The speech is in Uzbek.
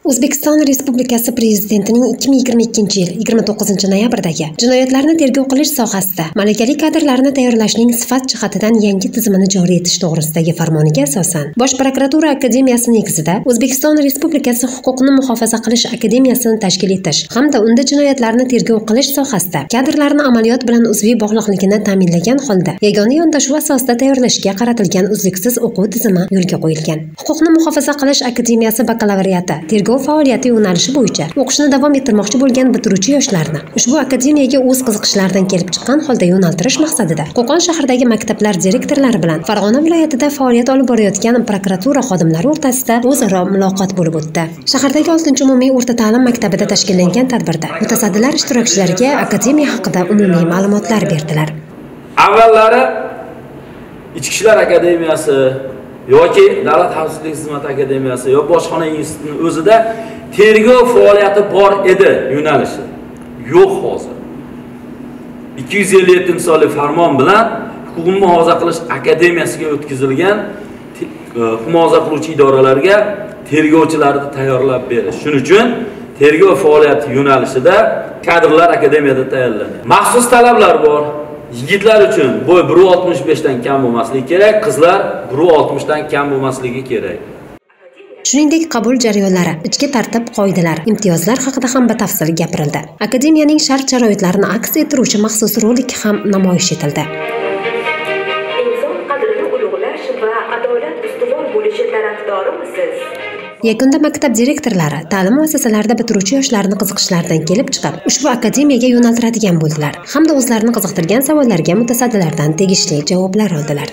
O'zbekiston Respublikasi Prezidentining 2022-yil 29-noyabrdagi jinoyatlarni tergov qilish sohasida malakali kadrlarni tayyorlashning sifat jihatidan yangi tizimini joriy etish to'g'risidagi farmoniga asosan Bosh prokuratura akademiyasi negizida O'zbekiston Respublikasi huquqni muhofaza qilish akademiyasini tashkil etish hamda unda jinoyatlarni tergov qilish sohasida kadrlarni amaliyot bilan uzviy bog'liqligini ta'minlagan holda yagona yondashuv asosida tayyorlashga qaratilgan uzluksiz o'quv tizimi yo'lga qo'yilgan. Huquqni muhofaza qilish akademiyasi bakalavriati tergov faoliyati yo'nalishi bo'yicha o'qishni davom ettirmoqchi bo'lgan bitiruvchi yoshlarni ushbu akademiyaga o'z qiziqishlaridan kelib chiqqan holda yo'naltirish maqsadida Qo'qon shahridagi maktablar direktorlari bilan Farg'ona viloyatida faoliyat olib borayotgan prokuratura xodimlari o'rtasida o'zaro muloqot bo'lib o'tdi. Shahardagi 6-umumiy o'rta ta'lim maktabida tashkillangan tadbirda mutasaddilar ishtirokchilarga akademiya haqida umumiy ma'lumotlar berdilar. Avvallari Ichki ishlar akademiyasi yoki Davlat xavfsizlik xizmati akademiyasi yo bojxona institutining o'zida tergov faoliyati bor edi yo'nalishi. Yo'q hozir. 257-sonli farmon bilan huquqni muhofaza qilish akademiyasiga o'tkazilgan muhofaza qiluvchi idoralarga tergovchilarni tayyorlab berish. Shuning uchun tergov faoliyati yo'nalishida kadrlar akademiyada tayyorlanadi. Maxsus talablar bor. Yigitlar uchun bo'y 1.65 dan kam bo'lmasligi kerak, qizlar 1.60 dan kam bo'lmasligi kerak. Shuningdek, qabul jarayonlari, ichki tartib qoidalar, imtiyozlar haqida ham batafsil gapirildi. Akademiyaning shart-sharoitlarini aks ettiruvchi maxsus rolik ham namoyish etildi. Inson qadrini ulug'lash va adolat ustuvor bo'lishi tarafdorimisiz? Yakunda maktab direktorlari ta'lim muassasalarida bitiruvchi yoshlarni qiziqishlaridan kelib chiqib, ushbu akademiyaga yo'naltiradigan bo'ldilar hamda o'zlarini qiziqtirgan savollarga mutasaddilardan tegishli javoblar oldilar.